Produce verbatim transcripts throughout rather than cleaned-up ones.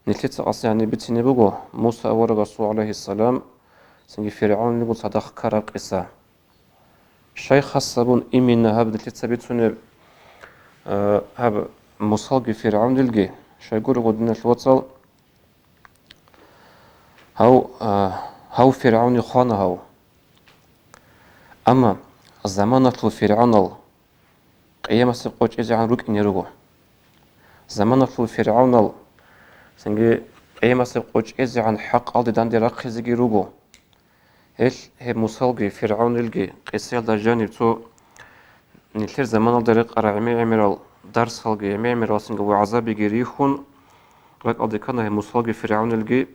Нилъеца къасигӀаниб бицине буго Муса аварагасул, гӀалайгьиссалам, цинги ФиргӀавнилгун цадахъ ккараб къиса. Щай хас гьабун иминна гьаб нилъеца бицунеб, а, гьаб Мусалги ФиргӀавнилги, щайгурелъул, диналъул вацал, гьав, а, гьав ФиргӀавни хвана гьав. Амма заманалъул фиргӀавнал къиямасеб къо чӀезегӀан рукӀине руго. Заманалъул фиргӀавнал цинги къиямасеб къо чӀезегӀан хӀакъалде данде рахъизеги руго. Гьелъ гьеб Мусалги ФиргӀавнилги къисаялда жаниб цо нилъер заманалда рекъарал гӀемер-гӀемерал дарсалги, гӀемер-гӀемерал цинги вагӀзабиги рихьун, ракӀалде ккана гьеб Мусалги ФиргӀавнилги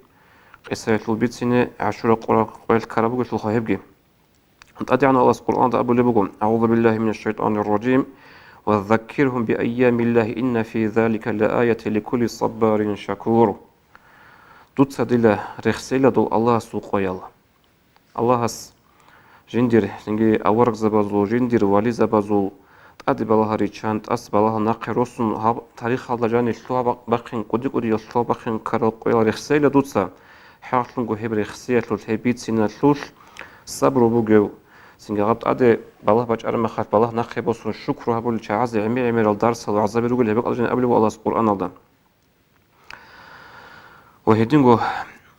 къисаялъул бицине. ГӀашура къоялъ ккараб бугелъулха гьебги. ТӀадегӀанав Аллагьас Къуръанда абулеб буго: «أعوذ بالله من الشيطان الرجيم. وذكرهم بأيام الله إن في ذلك لآية لكل صبار شكور». Дуца дила рехсейила дол Аллагьасул къоял. Аллагьас жиндир, цинги аварагзабазул, жиндир вализабазул тӀаде балагьаричан, тӀаса балагьал нахъе росун, гьаб тарихалда жанир лъугьа-бахъин, кӀуди-кӀудиял лъугьа-бахъин ккарал къоял рехсейила дуца, хӀакълъунго гьеб рехсиялъулъ, гьеб бициналъулъ сабру бугев, цинги гьаб тӀаде балагь бачӀараб мехалъ балагь нахъе босун шукру гьабулел чагӀазе гӀемер-гӀемерал дарсал вагӀзаби ругел гьеб бакӀалда жаниб абулеб Аллагьас Къуръаналда. Ва гьединго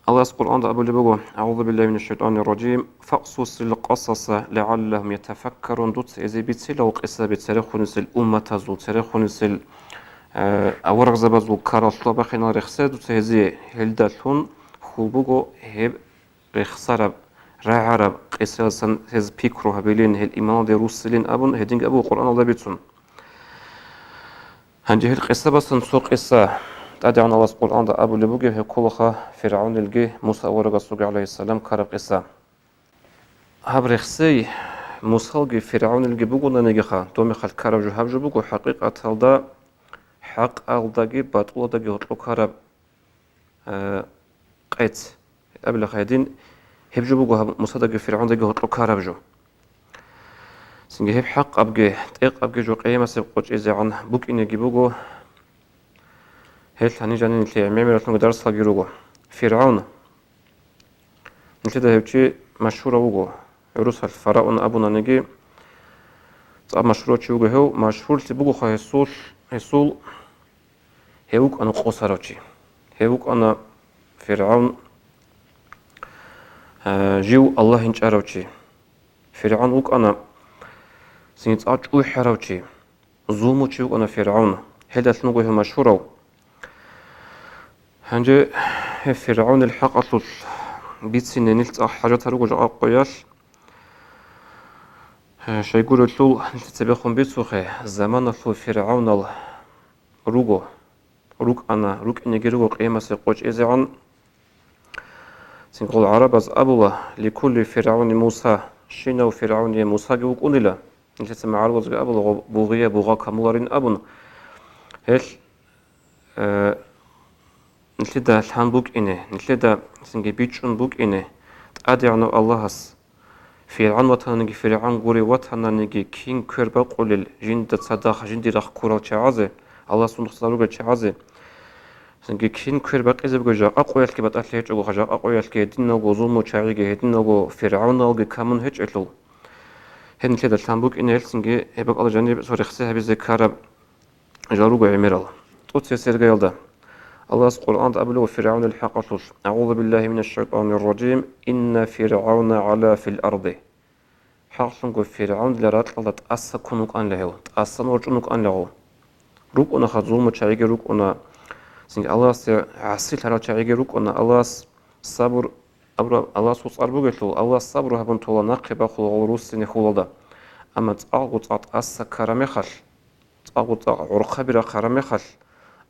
Аллагьас Къуръанда абулеб буго: «أعوذ بالله من الشيطان الرجيم. فاقصص القصص لعلهم يتفكرون». Дуца гьезие бицила къисаби церехунисел умматазул, церехунисел, э, аварагзабазул ккарал лъугьа-бахъинал рехсей дуца гьезие, гьелдалъун хьул буго гьеб рехсараб, рагӀараб къисаялдасан гьез пикру гьабилин, гьел иманалде руссилин абун, гьединги абуго Къуръаналда бицун. Гьанже гьел къисабасан цо къиса, ТӀадегӀан Аллагьас Къуръанда абулеб бугеб, гьеб кколаха ФиргӀавнилги Муса аварагасулги, гӀалайгьиссалам, ккараб къиса. Гьаб рехсей Мусалги ФиргӀавнилги бугонанигиха, доб мехалъ ккараб жо гьаб жо буго, хӀакъикъаталда хӀакъалдаги батӀулалдаги гьоркьоб ккараб, э, къец. Абилаха гьедин, гьеб жо буго гьаб Мусадаги ФиргӀавндаги гьоркьоб ккараб жо. Цинги гьеб хӀакъабги, тӀекъабги жо къиямасеб къо чӀезегӀан букӀинеги буго, гьел гьаниб жаниб нилъее гӀемералъунги дарсалги руго. ФиргӀавн. Нилъеда гьев чи машгьурав вуго. ГӀурусалъ фараон абунаниги, цӀакъ машгьурав чи вуго гьев. Машгьурлъи бугоха гьесул, гьесул, гьев вукӀана къосарав чи. Гьев вукӀана ФиргӀавн, э, жив Аллагь инчӀарав чи. ФиргӀавн вукӀана цинги цӀакъ чӀухӀарав чи. Зулмучи вукӀана ФиргӀавн, гьелдалъун вуго гьев машгьурав. Гьанже гьев ФиргӀавнил хӀакъалъулъ бицине нилъ цӀакъ хӀажат гьаруго жакъа къоялъ. Гье, щайгурелъул нилъеца цебехун бицухъе, заманалъул фиргӀавнал руго, рукӀана, рукӀинеги руго къиямасеб къо чӀезегӀан. Цинги гъол гӀарабаз абула: «Ликулли фиргӀавни Муса», щинав фиргӀавние Мусаги вукӀунила. Нилъеца магӀарулазги абула, гъо-, бугъие бугъа камуларин абун. Гьелъ, э, нилъеда лъан букӀине, нилъеда цинги бичӀчӀун букӀине, ТӀадегӀанав Аллагьас, ФиргӀавн ватананиги, ФиргӀавн гурев ватананиги, кин квер бакъулел жинда цадахъ, жиндир рахъ ккурал чагӀазе, Аллагьасул нухда ругел чагӀазе, цинги кин квер бакъизе буго, жакъа къоялъги батӀалъи гьечӀого, жакъа къоялъги гьединавго зулму чагӀиги, гьединавго фиргӀавналги камун гьечӀелъул. Гьеб нилъеда лъан букӀине гьелъ цинги гьеб бакӀалда жаниб цо рехсей гьабизе ккараб жал руго гӀемерал. ТӀоцебесеб иргаялда Аллагьас Къуръанда абулеб ФиргӀавнил хӀакъалъулъ: «أعوذ بالله من الشيطان الرجيم. إن فرعون علا في الأرض». ХӀакълъунго ФиргӀавнила ракьалда тӀаса ккун вукӀанила гьев, тӀасан ворчӀун вукӀанила гьев. РукӀунаха зулму чагӀиги рукӀуна, цинги Аллагьасде гӀасилъарал чагӀиги рукӀуна, Аллагьас сабур абураб, Аллагьасул цӀар бугелъул, Аллагьас сабур гьабун тола нахъе бахъула гъол руссине хьулалда. Амма цӀакъго цӀакъ тӀаса ккараб мехалъ, цӀакъго цӀакъ гӀорхъаби рахъараб мехалъ,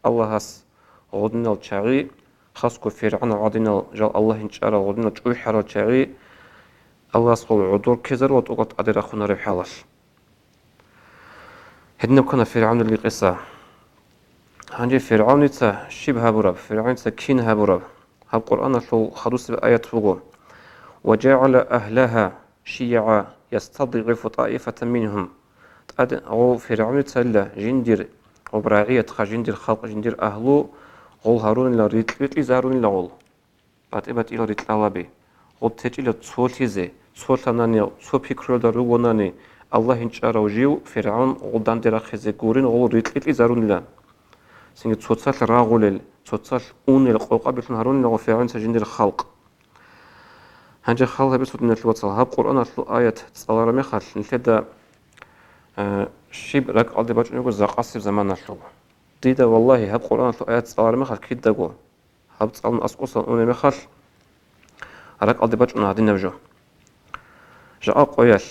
Аллагьас гъодинал чагӀи, хасго ФиргӀавнал гӀадинал жал Аллагь инчӀарал гъодинал чӀухӀарал чагӀи, Аллагьас гъол гӀодор ккезарула тӀокӀаб тӀаде рахъунареб хӀалалъ. Гьединаб ккана ФиргӀавнилги къиса. Гьанже ФиргӀавница щиб гьабураб, ФиргӀавница кин гьабураб? Гьаб Къуръаналъул хадусеб аят буго: «وجعل أهلها شيعا يستضعف طائفة منهم». ТӀаде гъов ФиргӀавницайилла жиндир гъоб рагӀиятха, жиндир халкъ, жиндир агьлу Гъол гьарунила, рикь-рикьизе гьарунила гъол. БатӀи-батӀиял рикьалаби. Гъоб течӀила цолъизе, цолъанани, цо пикруялда ругонани, Аллагь инчӀарав жив, ФиргӀавн, гъол данде рахъизе гурин, гъол рикь-рикьизе гьарунила. Цинги цоцалъ рагъулел, цоцалъ унел къокъабилъун гьарунила гъол ФиргӀавница жиндир халкъ. Гьанже хал гьабе, цо диналъул вацал, гьаб Къуръаналъул аят цӀалараб мехалъ нилъеда, э, щиб ракӀалде бачӀун буго закъасеб заманалъул. Дида, валлагьи, гьаб Къуръаналъул аят цӀалараб мехалъ кидаго, гьаб цӀалун аскӀосан унеб мехалъ, ракӀалде бачӀуна гьадинаб жо. Жакъа къоялъ,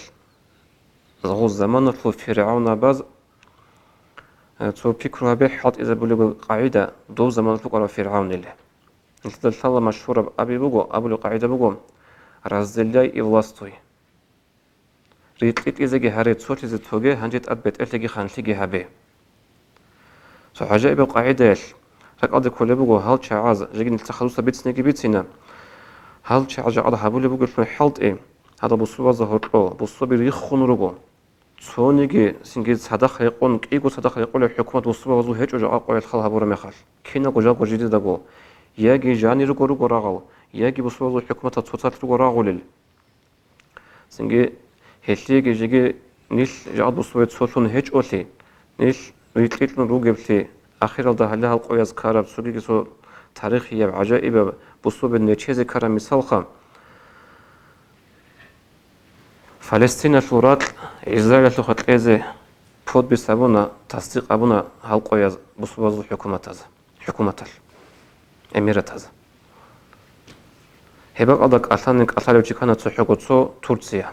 гъол заманалъул фиргӀавнабаз, э, цо пикру гьабе, хӀалтӀизабулеб къагӀида, дов заманалъ вукӀарав ФиргӀавнилан. Нилъеда лъала машгьураб аби буго, абулеб къагӀида буго: «Разделяй и властвуй». Рикь-рикьизеги гьаре, цолъизе тоге, гьанже тӀад бетӀерлъиги ханлъиги гьабе. Цо гӀажаибаб къагӀидаялъ ракӀалде кколеб буго гьал чагӀаз, жеги нилъеца хадуса бицинеги бицина. Гьал чагӀаз жакъа гьабулеб бугелъул хӀалтӀи, гьадал бусурбабазда гьоркьоб бусурбаби риххун руго. Цониги цинги цадахъ рекъон, кӀиго цадахъ рекъолеб хӀукумат бусурбабазул гьечӀо жакъа къоялъ хал гьабураб мехалъ. Киналго жабго жидедаго, яги жанир руго, руго рагъал, яги бусурбабазул хӀукуматалъ цоцалъ руго рагъулел. Цинги гьелъиеги жеги нилъ жакъа бусурбаби цолъун гьечӀолъи, нилъ рикь-рикьун ругеблъи, ахиралда гьале гьал къояз ккараб цогиги цо тарихияб, гӀажаибаб, бусурбаби нечезе ккараб мисалха, Палестиналъул ракь Израилалъухъа кьезе подпись гьабуна, тасдикъ гьабуна гьал къояз бусурбабазул хӀукуматаз, хӀукуматалъ, эмиратаз. Гьеб бакӀалда кӀалъани кӀалъалев чи ккана цохӀого цо Турция.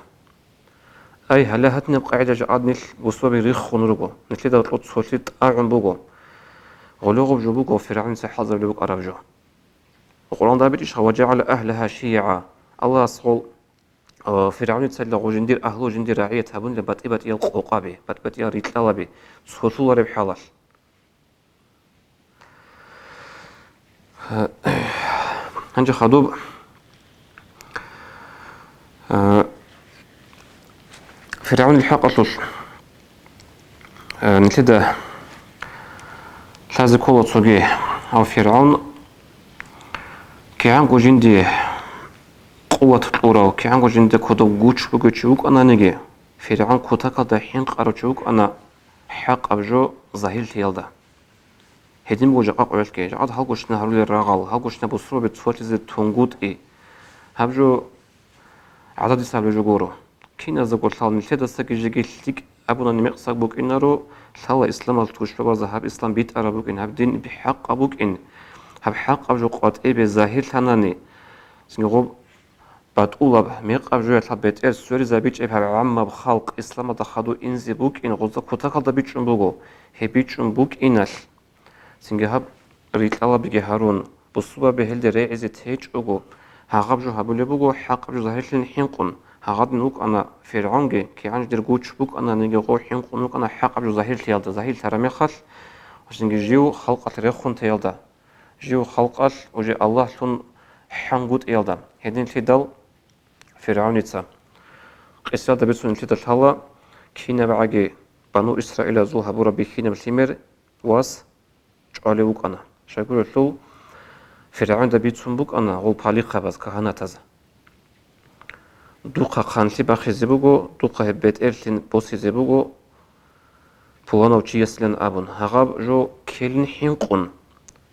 Ай, гьале гьадинаб къагӀида жакъа нилъ бусурбаби риххун руго, нилъеда гьоркьоб цолъи тӀагӀун буго. Гъоле гъоб жо буго ФиргӀавница хӀалзабулеб букӀараб жо. Къуръанда абичӀищха: «Ва жагӀала агьлагьа шийагӀа». Аллагьас гъол, а, ФиргӀавницайилан гъол жиндир агьлу, жиндир рагӀият гьабунила батӀи-батӀиял къокъаби, батӀи-батӀиял рикьалаби, цолъулареб хӀалалъ. Гьанже хадуб, а, ФиргӀавнил хӀакъалъулъ, а, нилъеда лъазе ккола цоги, гьав ФиргӀавн кигӀанго жинди къуват кьурав, кигӀанго жинда кодоб гуч бугев чи вукӀананиги, ФиргӀавн кутакалда хӀинкъарав чи вукӀана хӀакъаб жо загьирлъиялда. Гьедин буго жакъа къоялъги, жакъа гьалгощина гьарулел рагъал, гьалгощина бусурбаби цолъизе тунгутӀи. Гьаб жо гӀададисаб жо гуро. Киназдаго лъала нилъедасаги жеги лъикӀ абуна, мекъсаг букӀинаро, лъала исламалъ тушбабазда гьаб ислам битӀараб букӀин, гьаб дин хӀакъаб букӀин, гьаб хӀакъаб жо къватӀибе загьирлъанани, цинги гъоб батӀулаб, мекъаб жоялъ гьаб бетӀер сверизабичӀеб гьаб гӀаммаб халкъ исламалда хадув инзе букӀин, гъозда кутакалда бичӀчӀун буго. Гьеб бичӀчӀун букӀиналъ, цинги гьаб рикьалабиги гьарун, бусурбаби гьелде регӀизе течӀого, гьагъаб жо гьабулеб буго, хӀакъаб жо загьирлъилин хӀинкъун. Гьагъадин вукӀана ФиргӀавнги, кигӀан жидер гуч букӀананиги гъов хӀинкъун вукӀана хӀакъаб жо загьирлъиялда, загьирлъараб мехалъ, ва цинги жив халкъалъ рехунтаялда, жив халкъалъ уже Аллагьлъун хӀангутӀиялда. Гьединлъидал ФиргӀавница, къисалда бицун нилъеда лъала, кинабгӀаги бану Исраилазул гьабураб бихьинаб лъимер вас чӀвалев вукӀана. Щайгурелъул, ФиргӀавнида бицун букӀана гъол палихъабаз, кагьанатаз: «Духъа хъанлъи бахъизе буго, духъа гьеб бетӀерлъи босизе буго пуланав чиясилан», — абун. Гьагъаб жо ккелин хӀинкъун,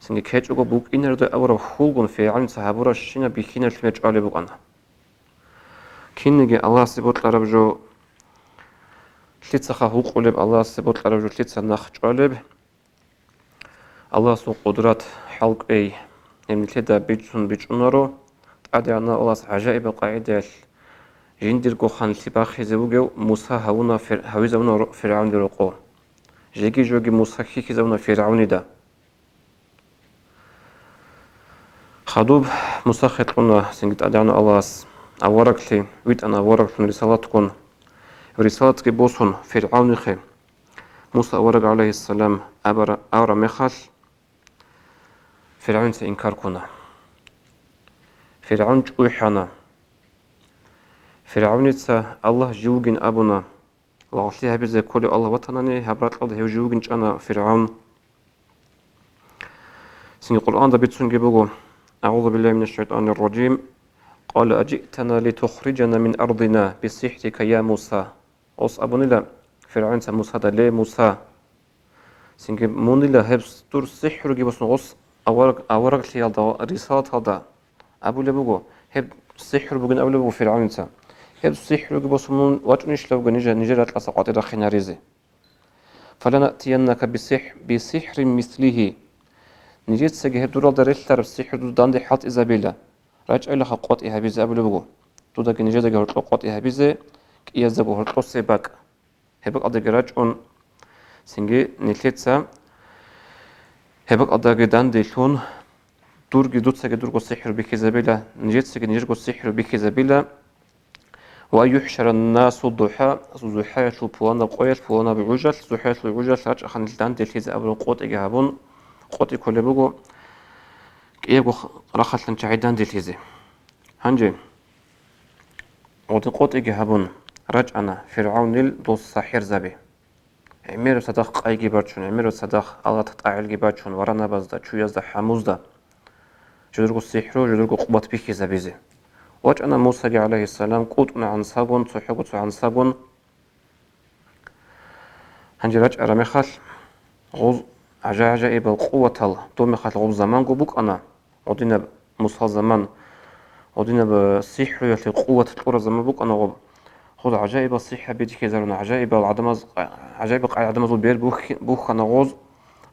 цинги ккечӀого букӀинаро абураб хьулгун ФиргӀавница гьабурабщинаб бихьинаб лъимер чӀвалев вукӀана. Кинниги Аллагьасе бокьараб жо лъицаха гьукъулеб, Аллагьасе бокьараб жо лъица нахъ чӀвалеб, Аллагьасул къудрат хӀалкӀвей, гьеб нилъеда бицун бичӀчӀунаро. ТӀадегӀанав Аллагьас гӀажаибаб къагӀидаялъ жиндирго хъанлъи бахъизе вугев Муса гьавуна фир-, гьавизавуна ро-, ФиргӀавнил рокъо. Жеги-жоги Муса хьихьизавуна ФиргӀавнида. Хадуб Муса хикъуна цинги ТӀадегӀанав Аллагьас авараглъи, витӀана авараглъун рисалатгун. Рисалатги босун ФиргӀавнихъе, Муса авараг, гӀалайгьиссалам, абара-, абураб мехалъ, ФиргӀавница инкар ккуна. ФиргӀавн чӀухӀана. ФиргӀавница Аллагь жив вугин абуна. Лагълъи гьабизе кколев Аллагь ватанани, гьаб ракьалда гьев жив вугин чӀана ФиргӀавн. Цинги Къуръанда бицунги буго: «أعوذ بالله من الشيطان الرجيم. قال أجئتنا لتخرجنا من أرضنا بسحرك يا موسى». Гъос абунила ФиргӀавница Мусада: «Ле, Муса». Цинги мунила гьеб дур сихӀруги босун гъос авараг-, авараглъиялда ва рисалаталда абулеб буго, гьеб сихӀру бугин абулеб буго ФиргӀавница. Гьеб сихӀруги босун мун вачӀунищ лавго нижер, нижер ракьалъа къватӀир рахъинаризе? «فلنأتينك بسح-، بسحر مثله». Нижецаги гьеб дуралда релълъараб сихӀру дуда данде хӀалтӀизабила. РачӀайилаха къотӀи гьабизе абулеб буго. Дудаги нижедаги гьоркьоб къотӀи гьабизе, кӀияздаго гьоркьосе бакӀ. Гьеб бакӀалдаги рачӀун, цинги нилъеца гьеб бакӀалдаги данделъун, дурги дуцаги дурго сихӀру бихьизабила, нижецаги нижерго сихӀру бихьизабила. «وأن يحشر الناس ضحى», зухӀаялъул пуланаб къоялъ, пуланаб гӀужалъ, зухӀаялъул гӀужалъ рачӀахъанилъ данделъизе абураб къотӀиги гьабун, къотӀи кколеб буго кӀиябго х-, рахъалъан чагӀи данделъизе. Гьанже гъодин къотӀиги гьабун, рачӀана ФиргӀавнил дол сахӀирзаби. ГӀемераб цадахъ къайги бачун, гӀемераб цадахъ Аллагьасда тӀагӀилги бачун, варанабазда, чуязда, хӀамузда жидерго сихӀру, жидерго къуват бихьизабизе. ВачӀана Мусаги, гӀалайгьиссалам, кӀутӀун гӀансагун, цохӀого цо гӀансагун. Гьанже рачӀараб мехалъ, гъоз гӀажа-гӀажаибал къуватал, доб мехалъ гъоб заманго букӀана, гъодинаб Мусал заман, гъодинаб, э, сихӀруялъе къуват кьураб заман букӀана гъоб. Гъоз гӀажаибал сихӀаб бихьизаруна, гӀажаибал гӀадамаз, гӀажаибал къай гӀадамазул бер бухь-, бухьана гъоз.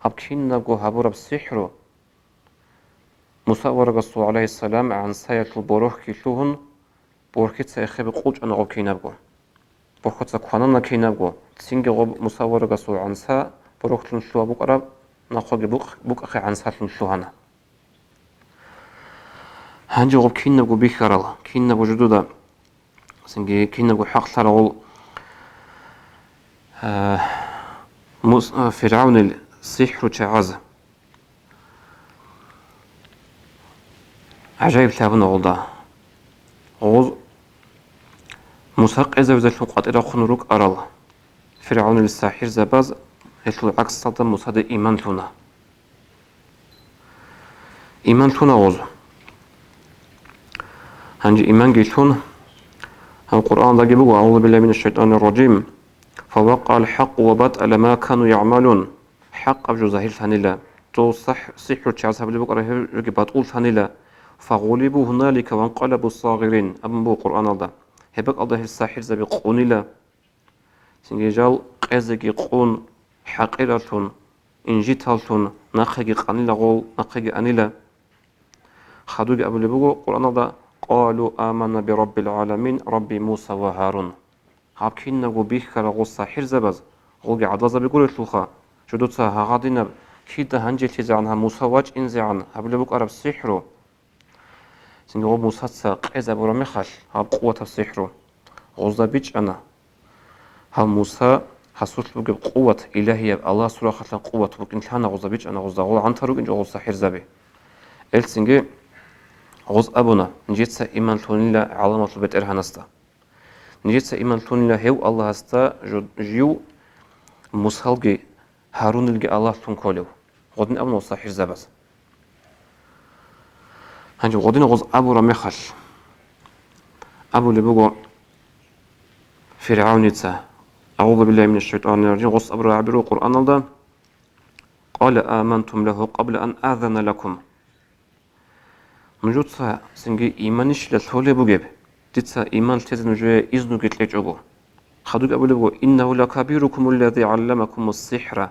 Гьаб кинабго гьабураб сихӀру Муса аварагасул, гӀалайгьиссалам, гӀансаялъул борохьги лъугьун, борхьица эхебе къулчӀана гъоб кинабго. Борхьица кванана кинабго, цинги гъоб Муса аварагасул гӀанса борохьлъун лъугьа букӀараб нахъоги букъ-, букӀахъе гӀансалъун лъугьана. Гьанже гъоб кинабго бихьарал, кинабго жидеда, цинги кинабго хӀакълъарал, э, Мус-, э, ФиргӀавнил сихӀручагӀаз. ГӀажаиблъи гьабуна гъолда. Гъоз Муса къезавизелъун къватӀирахъун рукӀарал ФиргӀавнил сахӀирзабаз гьелъул гӀаксалда Мусаде иман лъуна. Иман лъуна гъоз. Гьанже иманги лъун, гьав Къуръандаги буго: «أعوذ بالله من الشيطان الرجيم. فوقع الحق وبطل ما كانوا يعملون». ХӀакъаб жо загьирлъанила, дол сахӀ-, сихӀручагӀаз гьабулеб букӀараб гьеб жоги батӀуллъанила. «فغلبوا هنالك وانقلبوا صاغرين», абун буго Къуръаналда. Гьеб бакӀалда гьел сахӀирзаби къунила. Цинги жал къезеги къун, хӀакъираллъун, инжиталлъун, нахъеги къанила гъол, нахъеги анила. Хадуги абулеб буго Къуръаналда: «قالوا آمنا برب العالمين، رب موسى وهارون». Гьаб кинабго бихьарал гъол сахӀирзабаз, гъолги гӀадалзаби гурелъулха, жо дуца гьагъадинаб, кида гьанжелъизегӀан гьаб Муса вачӀинзегӀан гьабулеб букӀараб сихӀру. Цинги гъоб Мусаца къезабураб мехалъ гьаб къуватаб сихӀру гъозда бичӀчӀана. Гьав Муса гьасулъ бугеб къуват, илагьияб Аллагьасул рахъалъан къуват букӀин лъана гъозда бичӀчӀана, гъозда гъол гӀантар рукӀинчӀо гъол сахӀирзаби. Элцинги гъоз абуна: «Нижеца иман лъунила гӀаламалъул БетӀергьанасда. Нижеца иман лъунила гьев Аллагьасда, жо-, жив Мусалги Гьарунилги Аллагьлъун кколев». Гъодин абуна гъоз сахӀирзабаз. Гьанже гъодин гъоз абураб мехалъ, абулеб буго ФиргӀавница, أعوذ بالله من الشيطان الرجيم, гъос абураб гӀабиру Къуръаналда: «قال آمنتم له قبل أن آذن لكم». Нужеца цинги иманищила лъолеб бугеб, дица иман лъезе нужее изнуги кьечӀого. Хадуги абулеб буго: «إنه لكبيركم الذي علمكم السحر».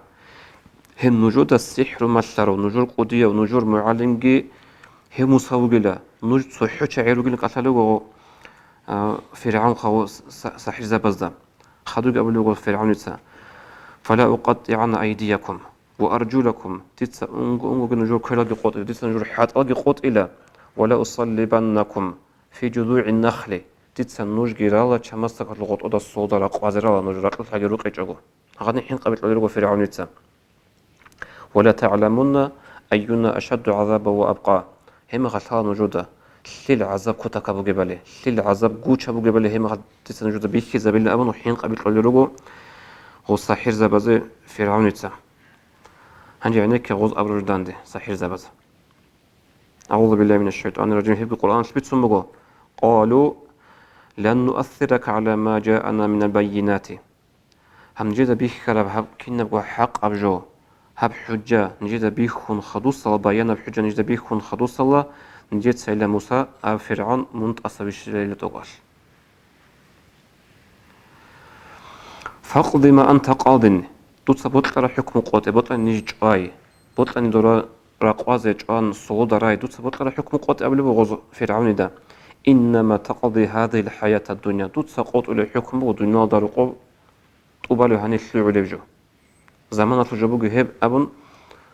Гьеб нужеда сихӀру малъарав, нужер кӀудияв, нужер мугӀалимги гьев Муса вугила, нуж цохӀо чагӀи ругилан кӀалъалев вуго, а, ФиргӀавн хъав-, са-, сахӀирзабазда. Хадуги абулеб буго ФиргӀавница: «فلأقطعن أيديكم وأرجلكم», дица унго-унгоги нужер квералги къотӀила, дица нужер хӀатӀалги къотӀила, «ولأصلبنكم في جذوع النخل», дица нужги рала чамасдакалъул гъотӀода солда ракъвазе рала нуж ракьулъаги рукъичӀого. Гьадин хӀинкъаби кьолел руго ФиргӀавница. «ولتعلمن أينا أشد عذابا وأبقى». Гьеб мехалъ лъала нужеда, лъил гӀазаб кутакаб бугебали, лъил гӀазаб гучаб бугебали гьеб мехалъ дица нужеда бихьизабилин абун хӀинкъаби кьолел руго гъоз сахӀирзабазе ФиргӀавница. Гьанже гӀенекке гъоз абураб жо данде сахӀирзабаз. أعوذ بالله من الشيطان الرجيم. Гьебги Къуръаналъ бицун буго: قالوا لن نؤثرك على ما جاءنا من البينات. Гьаб нижеда бихьараб гьаб кинабго хӀакъаб жо, гьаб хӀужа нижеда бихьун хадусала, баянаб хӀужа нижеда бихьун хадусала, нижецайила Муса, а, ФиргӀавн мун тӀаса вищарайила тӀокӀалъ. فاقض ما أنت قاض. Дуца бокьараб хӀукму къотӀе, бокьани ниж чӀвай. Бокьани дора ракъвазе чӀван, солода рай. Дуца бокьараб хӀукму къотӀе абулеб буго гъоз ФиргӀавнида: إنما تقضي هذه الحياة الدنيا. Дуца къотӀулеб хӀукму буго дуниялда рокъоб тӀубалев гьанир лъугӀулеб жо. Заманалъул жо буго гьеб абун,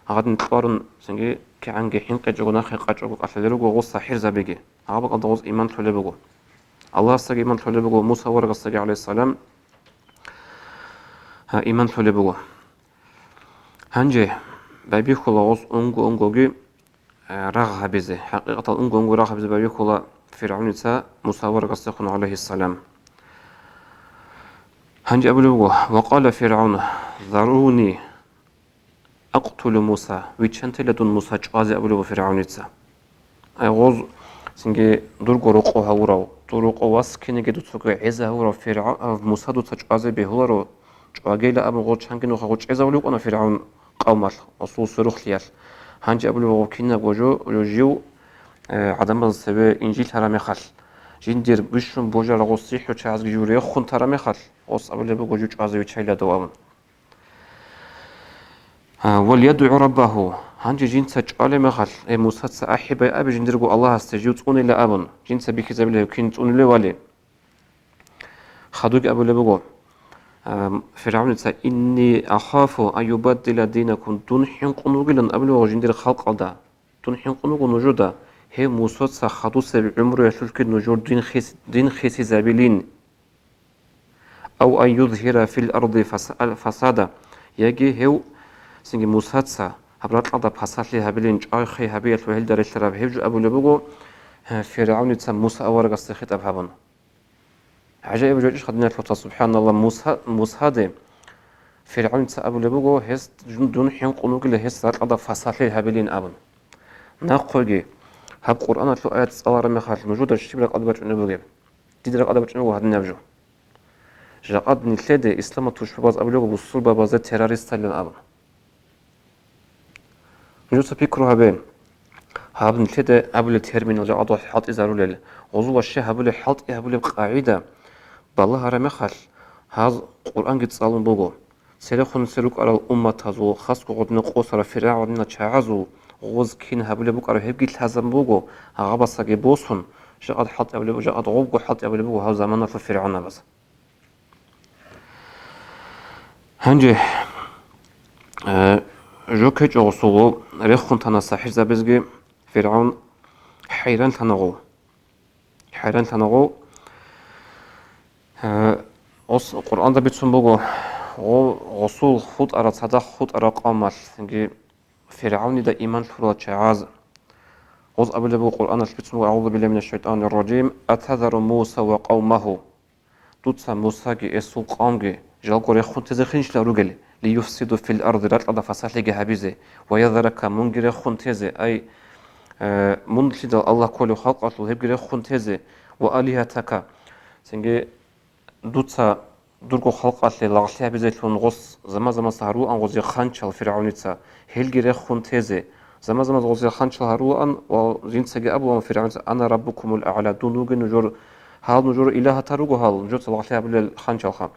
гьадин кьварун, цинги кигӀанги хӀинкъичӀого, нахъе къачӀого кӀалъалел руго гъоз сахӀирзабиги. Гьаб бакӀалда гъоз иман лъолеб буго. Аллагьасдаги иман лъолеб буго, Муса аварагасдаги, гӀалайгьиссалам, гьа, иман лъолеб буго. Гьанже байбихьула гъоз унго-унгоги, э, рагъ гьабизе. ХӀакъикъатал унго-унго рагъ гьабизе байбихьула ФиргӀавница Муса аварагасдехун, гӀалайгьиссалам. Гьанже абулеб буго: وقال فرعون ذروني أقتل موسى. Виччантила дун Муса чӀвазе, абулеб буго ФиргӀавница. Ай гъоз, цинги дурго рокъов гьавурав, дур рокъов вас кинеги дуцаго гӀеза гьавурав ФиргӀав-, а, Муса дуца чӀвазе бегьуларо, чӀвагейила абун гъоз чанги нухаго чӀезавулев вукӀана ФиргӀавн къавмалъ, гъосул сверухълъиялъ. Гьанже абулеб буго кинабго жо, жо жив, э, гӀадамазда цебе инжит гьараб мехалъ, жиндир бищун божараб гъос сихӀручагӀазги жив рехун тараб мехалъ, гъос абулеб буго жив чӀвазе виччайила дов абун. А, وليدع ربه. Гьанже жинца чӀвалеб мехалъ, э, Мусаца ахӀи байаби жиндирго Аллагьасде жив цӀунила абун, жинца бихьизабила гьев кин цӀунулев вали. Хадуги абулеб буго, а, ФиргӀавница: إني أخاف أن يبدل دينكم. Дун хӀинкъун вугилан абулеб буго жиндир халкъалда. Дун хӀинкъун вуго нужуда, гьев Мусаца хадусеб гӀумруялъулъги нужер дин хис-, дин хисизабилин. أو أن يظهر في الأرض فس-، الفساد, яги гьев, цинги Мусаца, гьаб ракьалда пасалъи гьабилин, чӀвай-хъей гьабиялъул гьелда релълъараб гьеб жо абулеб буго, гье, ФиргӀавница Муса аварагасда хитӀаб гьабун. ГӀажаиб жо гьечӀищ, хадиналъута, субхӀаналла, Муса, Мусаде ФиргӀавница абулеб буго, гьес дун, дун хӀинкъун вугила, гьес ракьалда пасалъи гьабилин абун. Нахъеги, гьаб Къуръаналъул аят цӀалараб мехалъ, нужуда щиб ракӀалда бачӀунеб бугеб? Дида ракӀалда бачӀунеб буго гьадинаб жо. Жакъад нилъеде исламалъул тушбабаз абулеб буго бусурбабазда террористалин абун. Нужеца пикру гьабе, гьаб нилъеда абулеб терминал жакъа духъ хӀалтӀизарулел, гъозул ваще гьабулеб, хӀалтӀи гьабулеб къагӀида балагьараб мехалъ, гьаз Къуръанги цӀалун буго. Церехун цере рукӀарал умматазул, хасго гъодинал къосарал фиргӀавнил чагӀазул гъоз кин гьабулеб букӀараб гьебги лъазабун буго, гьабасаги босун, жакъад хӀалтӀи гьабулеб, жакъад гъобго хӀалтӀи гьабулеб буго гьав заманалъул фиргӀавнабаз. Гьанже, э, жо ккечӀо гъосул, рехун тана сахӀирзабазги, ФиргӀавн хӀайранлъана гъов. ХӀайранлъана гъов. Э, гъос-, Къуръанда бицун буго, гъо-, гъосул хутӀарал, цадахъ хутӀарал къавмалъги ФиргӀавнида иман лъурал чагӀаз. Гъоз абулеб буго, Къуръаналъ бицун буго: أعوذ بالله من الشيطان الرجيم. أتذر موسى وقومه. Дуца Мусаги гьесул къавмги жалго рехун тезехинищила ругел, ليفسدوا في الأرض, ракьалда фасалъиги гьабизе, ويذرك, мунги рехун тезе, ай, э, мун лъидал Аллагь кколев халкъалъул гьебги рехун тезе, وآلهتك, цинги дуца дурго халкъалъе лагълъи гьабизелъун гъос заман-заманаса гьарулаан гъозе ханчал ФиргӀавница, гьелги рехун тезе, заман-заманаса гъозе ханчал гьарулаан ва жинцаги абулаан ФиргӀавница: أنا ربكم الأعلى, дун вугин нужер, гьал нужер илагьатал руго гьал, нужеца лагълъи гьабулел ханчалха.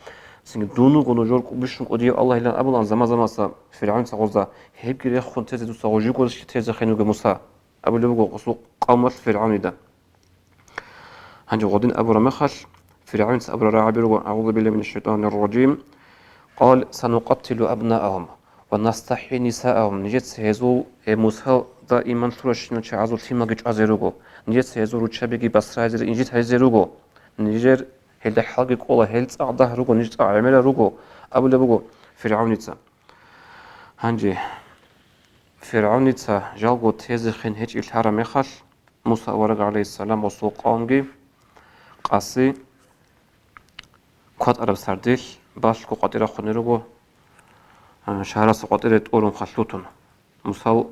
Цинги дун вуго нужер бищун кӀудияв Аллагьилан абулаан заман-заманаса ФиргӀавница гъозда, гьебги рехун тезе дуца гъожи гъозги тезехин вуго Муса, абулеб буго гъосул къавмалъ ФиргӀавнида. Гьанже гъодин абураб мехалъ, ФиргӀавница абураб рагӀаби руго: أعوذ بالله من الشيطان الرجيم. قال سنقتل أبناءهم ونستحيي نساءهم. Нижеца гьезул, гьеб Мусада иман лъуращинал чагӀазул лъималги чӀвазе руго. Нижеца гьезул руччабиги басразе, инжит гьаризе руго. Нижер гьелда хӀалги кӀола, гьел цӀакъ дагь руго, ниж цӀакъ гӀемерал руго, абулеб буго ФиргӀавница. Гьанже ФиргӀавница жалго тезехин гьечӀеб лъараб мехалъ, Муса авараг, гӀалайгьиссалам, ва цо къавмги къаси кватӀараб сардилъ балъго къватӀир рахъунел руго, а, шагьарасул къватӀире тӀурун халъутун, Мусал,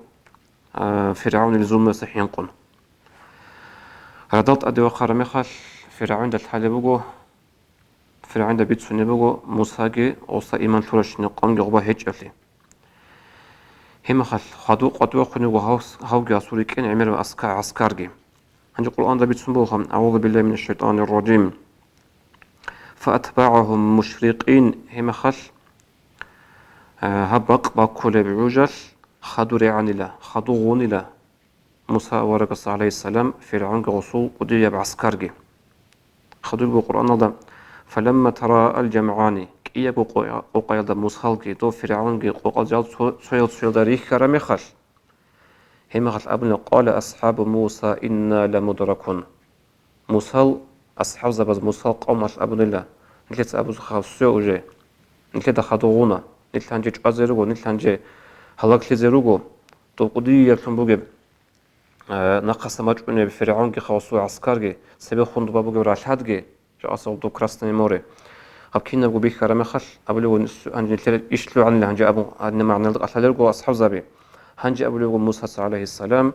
а, ФиргӀавнил зулмуялдаса хӀинкъун. Радал тӀаде вахъараб мехалъ, ФиргӀавнда лъалеб буго, ФиргӀавнда бицунеб буго Мусаги гъоса иман лъуращине къомги гъоба гьечӀеблъи. Гьеб мехалъ хадуб къватӀивахъун вуго гьав-, гьавги гьасул рикӀкӀин гӀемераб аска-, гӀаскарги. Гьанже Къуръанда бицун буго: «АгӀузу биллагьи минаш шайтӀанир ражим. ФаатбагӀагьум мушрикъин». Гьеб мехалъ, э, гьаб бакъ баккулеб гӀужалъ хадур регӀанила, хадур гъунила Муса аварагас, гӀалайгьиссалам, ФиргӀавнги гъосул кӀудияб гӀаскарги. Хадуб буго Къуръаналда: «Фаламма тараал жамгӀани», кӀиябго къо-, къокъаялда Мусалги дов ФиргӀавнги къокъал жал цо-, цоял-цоялда рихьараб мехалъ, гьеб мехалъ абуна: «Къала асхӀабу Муса инна ламудракун». Мусал асхӀабзабаз, Мусал къавмалъ абунила: «Нилъеца абуха, всё уже, нилъеда хадур гъуна, нилъ гьанже чӀвазе руго, нилъ гьанже гьалаглъизе руго, дов кӀудияблъун бугеб, э, нахъасан бачӀунеб ФиргӀавнгихъа гъосул гӀаскарги, цебехун доба бугеб ралъадги, жакъасеб доб Красное море». Гьаб кинабго бихьараб мехалъ абулеб буго, гьанже нилъер иш лъугӀанила гьанже абун, гьадинаб магӀналда кӀалъалел руго асхӀабзаби. Гьанже абулеб буго Мусаца, гӀалайгьиссалам: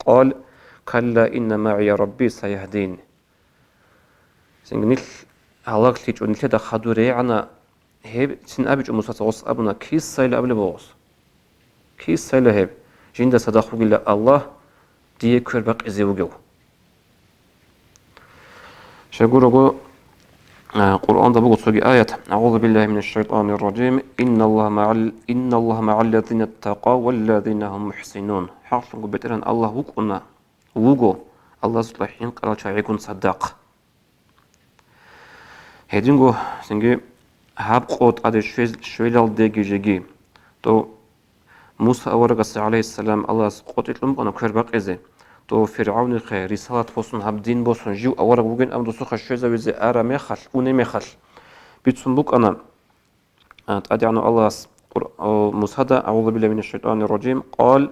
«Къал, калла, инна магӀия Рабби саяхӀдин». Цинги нилъ гьалаглъичӀо, нилъеда хадур регӀана, гьеб цин абичӀо Мусаца, гъос абуна: «Кисайила абулеб буго гъос? Кисайила гьеб? Жинда цадахъ вугила Аллагь дие квер бакъизе вугев». Щайгурого, а, Къуръанда буго цоги аят: «АгӀузу биллагьи минаш шайтӀанир ражим. Инналлагьа магӀал, инналлагьа магӀаллазина ттакъав валлазина гьум мухӀсинун». ХӀакълъунго БетӀергьан Аллагь вукӀуна, вуго Аллагьасукьа хӀинкъарал чагӀигун цадахъ. Гьединго цинги гьаб къо тӀаде щвез-, щвелалдеги жеги, дов Муса аварагасда, гӀалайгьиссалам, Аллагьас къотӀи кьун букӀана квер бакъизе, дов ФиргӀавнихъе рисалат босун, гьаб дин босун, жив авараг вугин абун досухъе щвезавизе араб мехалъ, унеб мехалъ, бицун букӀана, а, ТӀадегӀанав Аллагьас Къур-, о, Мусада: «АгӀузу биллагьи минаш шайтӀанир ражим. Къал,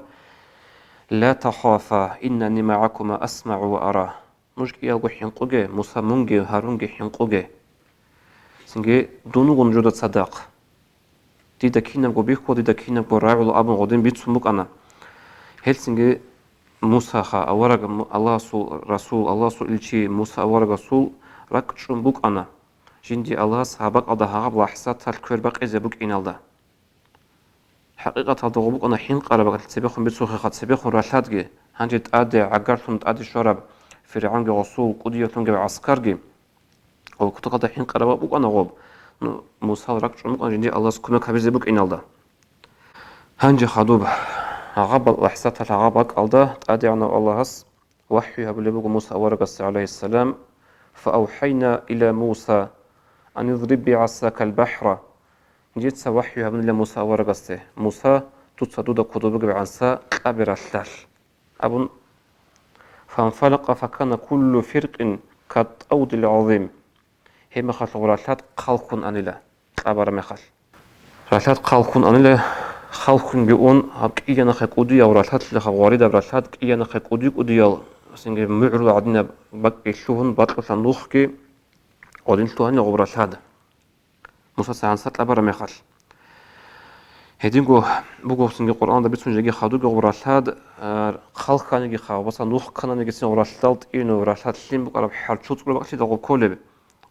ла тахафа, иннани магӀакума асмагӀу ва ара». Нуж кӀиялго хӀинкъуге, Муса, мунги Гьарунги хӀинкъуге. Цинги дун вуго нужеда цадахъ. Дида кинабго бихьула, дида кинабго рагӀула абун гъодин бицун букӀана. Гьелцинги Мусаха, авараг, Аллагьасул расул, Аллагьасул илчи Муса аварагасул ракӀчӀун букӀана, жинди Аллагьас гьаб бакӀалда гьагъаб лахӀзаталъ квер бакъизе букӀиналда. ХӀакъикъаталда гъо букӀана хӀинкъараб бакӀалъ цебехун бицухъеха, цебехун ралъадги, гьанже тӀаде гӀагарлъун тӀаде щвараб ФиргӀавнги гъосул кӀудияблъунгеб гӀаскарги, ва кутакалда хӀинкъараб бакӀ букӀана гъоб, ну, Мусал ракӀчӀун букӀана жинди Аллагьас кумек гьабизе букӀиналда. Гьанже хадуб, гьагъаб лахӀзаталъ гьагъаб бакӀалда ТӀадегӀанав Аллагьас вахӀю гьабулеб буго Муса аварагасде, гӀалайгьиссалам: «Фаавхайна иля Муса ан идриб бигӀасакал бахӀра». Жинца вахӀю гьабунила Муса аварагасде: «Муса, дуца дуда кодоб бугеб гӀанса кьабе ралъдалъ», – абун. «Фанфалакъа факана куллу фиркъин каттавдил гӀазим». Гьеб мехалъ гъоб ралъад хъалхьун анила, кьабараб мехалъ. Ралъад хъалхьун анила, хъалхьунги ун, гьаб кӀиянахъе кӀудияв ралъад, лъилаха гъваридаб ралъад, кӀиянахъе кӀуди-кӀудиял, цинги мугӀрул гӀадинаб бакӀги лъугьун, бакьулъа нухги гъодин лъугьанила гъоб ралъад. Мусаца гьанса кьабараб мехалъ. Гьединго буго цинги Къуръанда бицун жеги хадубги гъоб ралъад, а, хъалхьаниги ха, ва нух ккананигицин гъоб ралъдал тӀинав ралъад лъим букӀараб хӀарчул цӀураб бакӀлъида гъоб кколеб.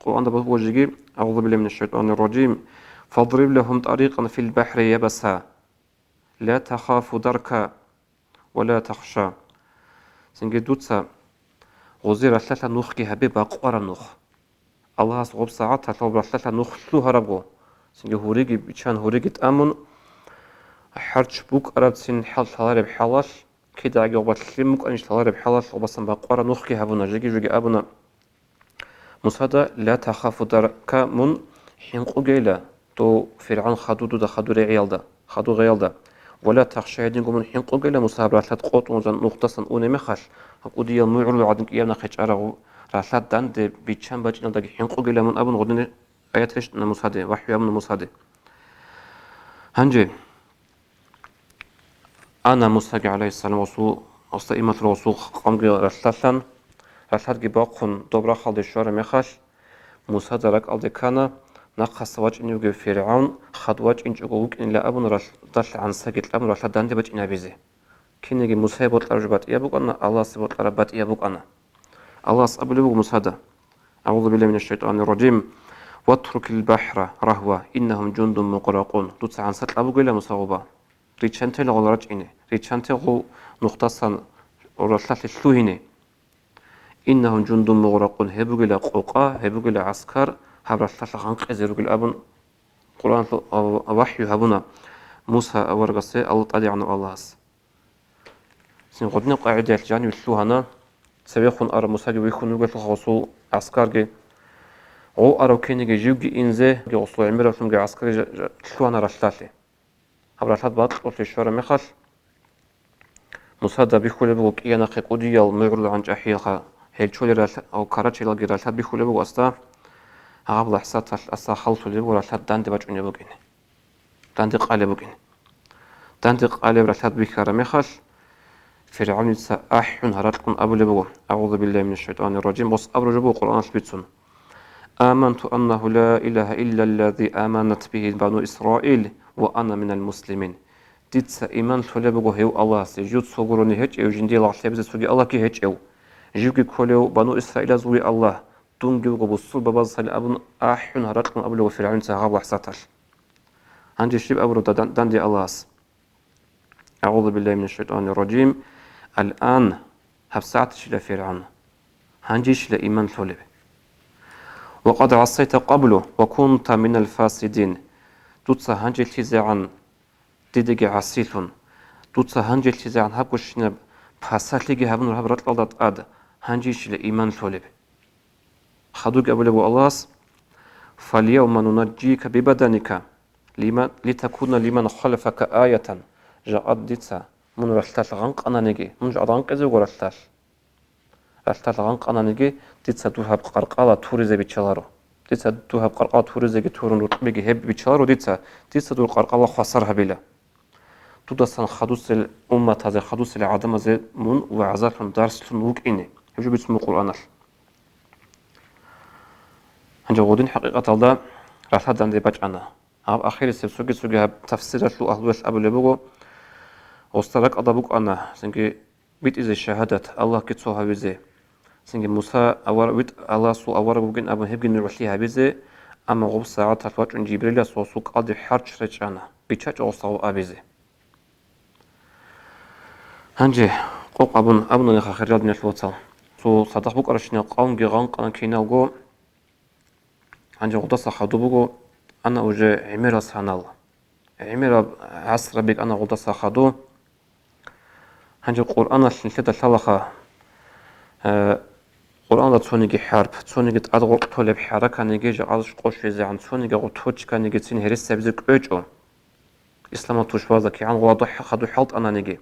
Къуръанда буго жеги: «АгӀузу биллагьи минаш шайтӀанир ражим. Фадриб лагьум тарикъан фил бахӀри ябаса. Ла тахафу дарка ва ла тахша». Цинги дуца гъозе ралъдалъа нухги гьабе, бакъвараб нух. Аллагьас гъоб сагӀаталъ гъоб ралъдалъа нух лъугьарабго, цинги гьуриги биччан, гьуриги тӀамун, хӀарч букӀарабцин хӀал лъалареб хӀалалъ, кидаги гъоба лъим букӀанищ лъалареб хӀалалъ гъобасан бакъвараб нухги гьабуна, жеги-жоги абуна Мусада: «Ла тахафу дарка», мун хӀинкъугейила, дов ФиргӀавн хадур дуда, хадур регӀиялда, хадур гъеялда. «Ва ла тахша», гьединго мун хӀинкъугейила, Муса гьаб ралъад къотӀун узан нухдасан унеб мехалъ, гьаб кӀудиял мугӀрул гӀадин кӀияб нахъе чӀарав ралъад данде биччан бачӀиналдаги хӀинкъугейила мун абун гъодине аят рещтӀана Мусаде, вахӀю гьабуна Мусаде. Гьанже ана Мусаги, гӀалайгьиссалам, гъосул, гъосда иман лъурав гъосул къавмги ралъдалъан, ралъадги бахъун доб рахъалде щвараб мехалъ, Мусада ракӀалде ккана, нахъаса вачӀине вугев ФиргӀавн хадув вачӀинчӀого вукӀинила абун ралъдалъ гӀансаги кьабун ралъад данде бачӀинабизе. Кинеги Мусае бокьараб жо батӀияб букӀана, Аллагьасе бокьараб батӀияб букӀана. Аллагьас абулеб буго Мусада: «АгӀузу биллагьи минаш шайтӀанир ражим. Ватрукил бахӀра рагьва, иннагьум жундун мугъракъун». Дуца гӀанса кьабугила Муса гъоба. Риччанте гъол рачӀине, риччанте гъол нухдасан ралъдалъе лъугьине. «Иннагьум жундун мугъракъун», гьеб бугила къокъа, гьеб бугила гӀаскар, гьаб ралъдалъа гъанкъизе ругел абун, Къуръаналъ вахӀю гьабуна Муса аварагасе Аллагь ТӀадегӀанав Аллагьас. Цин гъодинаб къагӀидаялъ жаниве лъугьана, цевехун араб Мусаги вихьун вугелъулха гъосул гӀаскарги. Гъов арав киниги живги инзе, гъосул гӀемералъунги гӀаскарги жа-, жа-, лъугьана ралъдалъе. Гьаб ралъад бакьулъе щвараб мехалъ, Мусада бихьулеб буго кӀиянахъе кӀудиял мугӀрул гӀанчӀахӀиялха, гьел чолел ралъ-, гьав карачелалги ралъад бихьулеб буго асда, гьаб лахӀзаталъ асда халлъулеб буго ралъад данде бачӀунеб букӀине. Данде къалеб букӀине. Данде къалеб ралъад бихьараб мехалъ, ФиргӀавница ахӀун гьаракьун абулеб буго: «АгӀузу биллагьи минаш шайтӀанир ражим», гъос абураб жо буго Къуръаналъ бицун: «Аманту аннагьу ла илагьа иллаллази аманат бигьи бану Исраил ва ана минал муслимин». Дица иман лъолеб буго гьев Аллагьасе, жив цо гурони гьечӀев, жиндие лагълъи гьабизе цоги Аллагьги гьечӀев, живги кколев бану Исраилазулги Аллагь, дунги вуго бусурбабазасали абун ахӀун гьаракьун абулеб буго ФиргӀавница гьаб лахӀзаталъ. Гьанже щиб абураб дан-, данде Аллагьас? АгӀузу биллагьи минаш шайтӀанир ражим. Алан, гьабсагӀатищила ФиргӀавн? Гьанжищила иман лъолеб? Ва къад гӀасайта къаблу ва кунта минал фасидин. Дуца гьанжелъизегӀан дидеги гӀасилъун, дуца гьанжелъизегӀан гьабгощинаб пасалъиги гьабун гьаб ракьалда тӀад гьанжищила иман лъолеб? Хадуги абулеб буго Аллагьас: «Фальявма нунаджика бибаданика, лима-, литакуна лиман халфака аятан». Жакъа дица мун ралъдалъ гъанкъананиги, мун жакъа гъанкъизе вуго ралъдалъ. Ралъдалъ гъанкъананиги, дица дур гьаб къаркъала туризе биччаларо. Дица дур гьаб къаркъала туризеги турун рукъбиги гьеб биччаларо дица, дица дур къаркъала хвасар гьабила. Дудасан хадусел умматазе, хадусел гӀадамазе мун вагӀзалъун, дарслъун вукӀине. Гьеб жо бицун буго Къуръаналъ. Гьанже гъодин хӀакъикъаталда ралъад данде бачӀана. Гьаб ахирисеб цоги-цоги гьаб тафсиралъул агьлуялъ абулеб буго, гъосда ракӀалда букӀана, цинги битӀизе шагьадат, Аллагьги цо гьавизе. Цинги Муса авар-, витӀ-, Аллагьасул авараг вугин абун гьебги нугӀлъи гьабизе, амма гъоб сагӀаталъ вачӀун Жибрилас гъосул кӀалдиб хӀарч речӀчӀана, биччачӀо гъосда гъоб абизе. Гьанже къокъ абун абунаниха, хириял диналъул вацал. Цо цадахъ букӀаращинал къавмги гъанкъана киналго, гьанже гъудаса хадуб буго, ана уже гӀемерал санал. ГӀемераб гӀасраб бекӀана гъудаса хаду. Гьанже Къуръаналъ нилъеда лъалаха, э, Къуръаналда цониги хӀарп, цониги тӀад гъоркь толеб хӀараканиги жакъа къо щвезегӀан, цониги гъоб точканиги цин гьересиябизе кӀвечӀо. Исламалъул тушбазда кигӀан гъуладу хӀа-, хаду хӀалтӀананиги.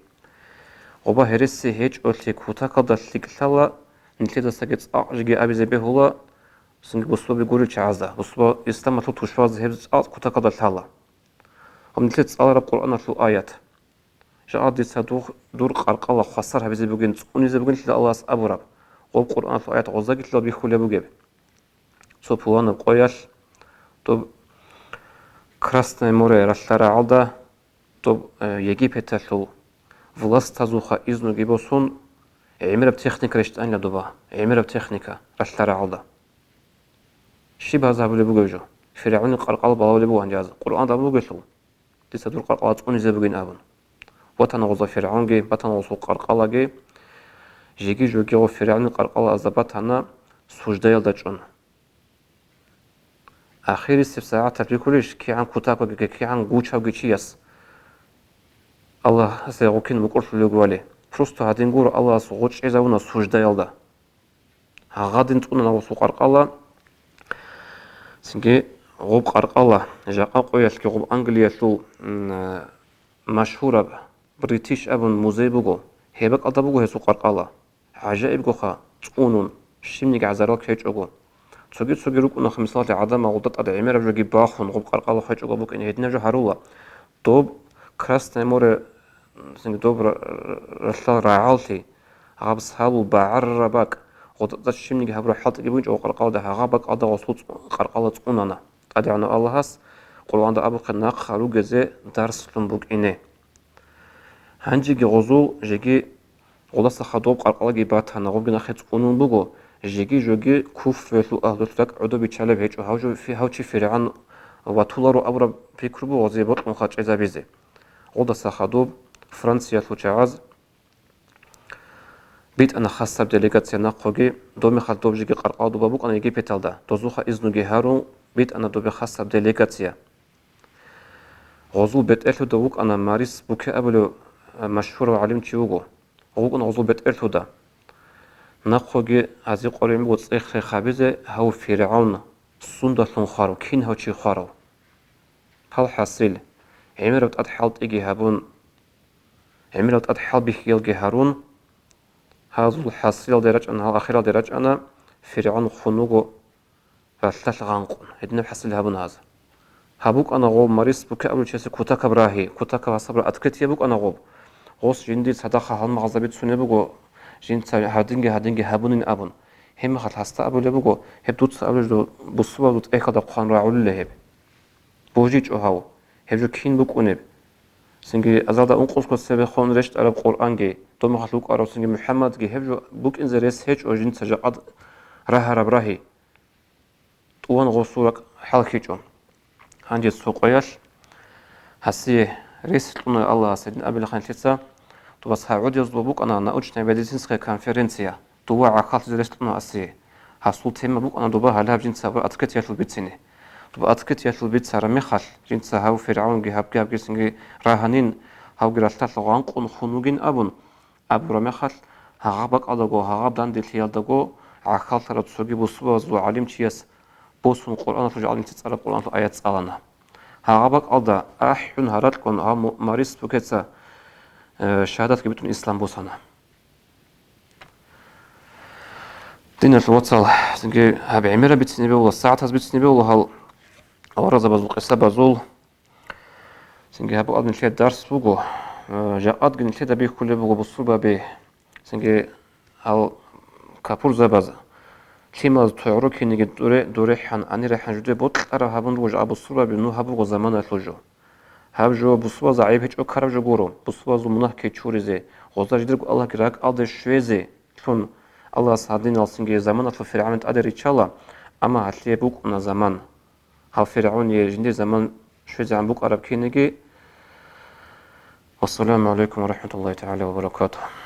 Гъоба гьереси гьечӀолъи кутакалда лъикӀлъала, нилъедасаги цӀакъ жеги абизе бегьула, цинги бусурбаби гурел чагӀазда, бусурба-, исламалъул тушбазда гьеб цӀакъ кутакалда лъала. Гьаб нилъер цӀалараб Къуръаналъул аят. Жакъа дица дух-, дур къаркъала хвасар гьабизе бугин, цӀунизе бугин лъила Аллагьас абураб. Гъоб Къуръаналъул аят гъозаги лъила бихьулеб бугеб. Цо пуланаб къоялъ, доб Красное море ралъарагӀалда, доб, э, Египеталъул властазулха изнуги босун, гӀемераб техника рещтӀанила доба, гӀемераб техника ралъарагӀалда. Щиб гьаз гьабулеб бугеб жо? ФиргӀавнил къаркъала балавулеб буго гьанже гьаз, Къуръан абугелъул. Дица дур къаркъала цӀунизе бугин абун. Ватана гъоза ФиргӀавнги, батана гъосул къаркъалаги, жеги-жоги гъо ФиргӀавнил къаркъалаазда батана суждаялда чӀун. Ахирисеб сагӀаталъ бихьулищ, кигӀан кутакалги, кигӀан гучавги чияс Аллагьасе гъокин мукӀурлъулев гурони. Просто гьадин гуро Аллагьас гъо чӀезавуна суждаялда. Гьагъадин цӀунана гъосул къаркъала. Цинги гъоб къаркъала, жакъа къоялъги гъоб Англиялъул, м, машгьураб Бритиш абун музей буго. Гьеб бакӀалда буго гьесул къаркъала. ГӀажаибгоха, цӀунун, щибниги гӀазарал ккечӀого. Цоги-цоги рукӀунаха, мисалалъе, гӀадамал гъуда тӀад гӀемераб жоги бахун, гъоб къаркъала хвечӀого букӀине, гьединаб жо гьарула. Доб Красное море, цинги доб ра-, ра-, ралъал рагӀаллъи, гьаб салул багӀарараб бакӀ, гъудатӀа щибниги гьабураб хӀалтӀиги букӀинчӀого къаркъалда, гьагъа бакӀалда гъосул цӀу-, къаркъала цӀунана. ТӀадегӀанав Аллагьас Къуръанда абухъе нахъа ругезе дарслъун букӀине. Гьанжеги гъозул жеги гъудаса хадуб къаркъалаги батана, гъобги нахъе цӀунун буго, жеги-жоги куфруялъул агьлулъ ракӀ гӀодобиччалеб гьечӀо, гьав жо фи-, гьав чи ФиргӀавн ватуларо абураб пикру буго гъозе бокьун хачӀезабизе. Гъодаса хадуб Франциялъул чагӀаз битӀана хасаб делегация нахъоги, доб мехалъ доб жеги къаркъал доба букӀана Египеталда, дозухъа изнуги гьарун, битӀана добе хасаб делегация. Гъозул бетӀерлъуда вукӀана Марис Буке абулев, э, машгьурав гӀалимчи вуго. ВукӀана гъозул бетӀерлъуда. Нахъоги гьази къорин буго цӀех-рех гьабизе гьав ФиргӀавн сундалъун хварав, кин гьав чи хварав. Гьал хӀасил, гӀемераб тӀад хӀалтӀиги гьабун, гӀемерал тӀад хӀалбихьиялги гьарун, гьазул хӀасилалде рачӀана, гьал ахиралде рачӀана, ФиргӀавн хун вуго ралъдалъ гъанкъун, гьединаб хӀасил гьабуна гьаз. Гьаб букӀана гъоб Марис Буке абулев чиясе кутакаб рагьи, кутакаб гьасабра открытие букӀана гъоб. Гъос жиндир цадахъ гьалмагъзаби цунеб буго, жинца гьадинги-гьадинги гьабунин абун. Гьеб мехалъ гьасда абулеб буго, гьеб дуца абулеб жо бусурбабазул тӀехьалда хъван рагӀулила гьеб. БожичӀо гьав, гьеб жо кин букӀунеб? Цинги азалда ункъоскоца цебе хун рещтӀараб Къуръанги, доб мехалъ вукӀарав цинги МухӀаммадги, гьеб жо букӀинзе рес гьечӀо жинца жакъад рагьараб рагьи. ТӀуван гъосул ракӀ хӀалхьичӀо. Гьанже цо къоялъ гьасие рес кьуна Аллагьас гьедин абилахъанлъица, дубас гьагӀудиязулаб букӀана научно-медицинская конференция, дова гӀахьаллъизе рес кьуна гьасие. Гьасул тема букӀана дова гьалаб жинца гьабураб открытиялъул бицине. Дова открытиялъул бицараб мехалъ, жинца гьав ФиргӀавнги гьабги-гьабгицинги рагьанин, гьавги ралъдалъ гъанкъун хун вугин абун, абураб мехалъ, гьагъаб бакӀалдаго, гьагъаб данделъиялдаго гӀахьаллъарав цоги бусурбабазул гӀалимчияс босун Къуръаналъул жо гӀалимца цӀараб Къуръаналъул аят цӀалана. Гьагъаб бакӀалда ахӀун гьаракьун гьав Му-, Марис Букеца, э, шагьадатги битӀун ислам босана. Диналъул вацал, цинги гьаб гӀемераб бицине бегьула, сагӀатаз бицине бегьула гьал аварагзабазул къисабазул. Цинги гьаб букӀана нилъер дарс буго. Э, жакъадги нилъеда бихьулеб буго бусурбаби. Цинги гьал капурзабаз лъималаз тӀогӀру киниги дуре-, дурехӀан, анирехӀан жуде бокьараб гьабун буго жакъа бусурбаби, ну гьаб буго заманалъул жо. Гьаб жо бусурбабазда гӀайиб гьечӀо ккараб жо гуро, бусурбабазул мунагьги чуризе, гъозда жидерго Аллагьги ракӀалде щвезе лъун, Аллагьас гьадинал цинги заманалъул ФиргӀавнил тӀаде риччала, амма гьалъие букӀуна заман. Гьав ФиргӀавние жиндир заман щвезегӀан букӀараб кинеги. Вассаламу гӀалайкум ва рахӀматуллагьи тагӀала ва баракатугьу.